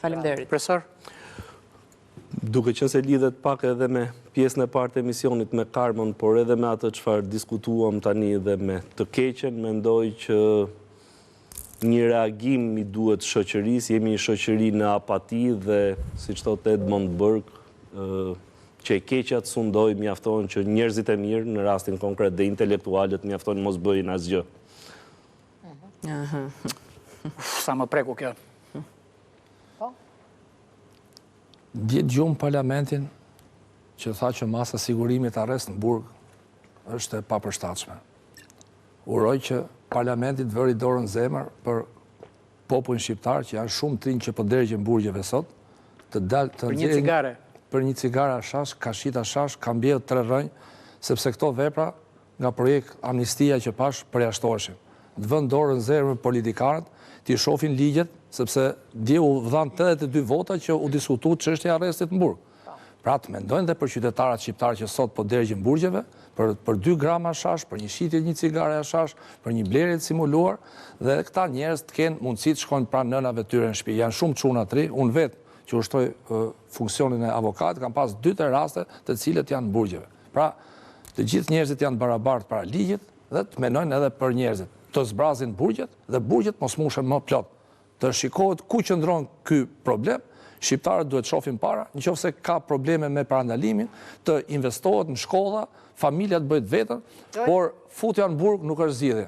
Faleminderit. Profesor? Duke qenë se lidhet pak edhe me pjesën e parë të emisionit me karmën, por edhe me atë çfarë diskutuam tani dhe me të keqen, mendoj që një reagim i duhet shoqërisë, jemi një shoqëri në apati dhe, siç thotë Edmund Burke, që e keqja të sundojë mjafton që njerëzit e mirë, në rastin konkret dhe intelektualët mjafton mos bëjnë asgjë. Sa më preku kjo. Po? Dje dëgjuam parlamentin që tha që masa e sigurimit arrest në burg është e papërshtatshme. Uroj që parlamenti të vëri dorën në zemër për popullin shqiptar që janë shumë të rinj që po dergjen burgjeve sot, të dalë të Për një cigare. Për një cigare hashash, ka shit hashash, ka mbjellë tre rrënjë, sepse këto vepra nga projekt amnistia që pashë përjashtoheshin. Të vënë dorën në zemër politikanët, t'i shohin ligjet, sepse dje u dhanë 82 vota që u diskutu çështja e arrestit në burg. Pra të mendojnë dhe për qytetarët shqiptarë që sot po dergjen burgjeve, për për 2 gram hashash, për një shitje një cigare hashash, për një blerje të simuluar dhe këta njerëz të kenë mundësi të shkojnë pranë nënave të tyre në shtëpi. Janë shumë çuna të ri, unë vetë që ushtroj funksionin e avokatit kam pas 2-3 raste të cilët janë në burgjeve. Pra, të gjithë njerëzit janë të barabartë para ligjit dhe të mendojnë edhe për njerëzit. Të zbrazin burgjet dhe burgjet mos mbushen më plot. Të shikohet ku qëndron ky problem, shqiptarët duhet shohin para, në qoftë se ka probleme me parandalimin, të investohet në shkolla, familja të bëjë të vetën, por futja në burg nuk është zgjidhje.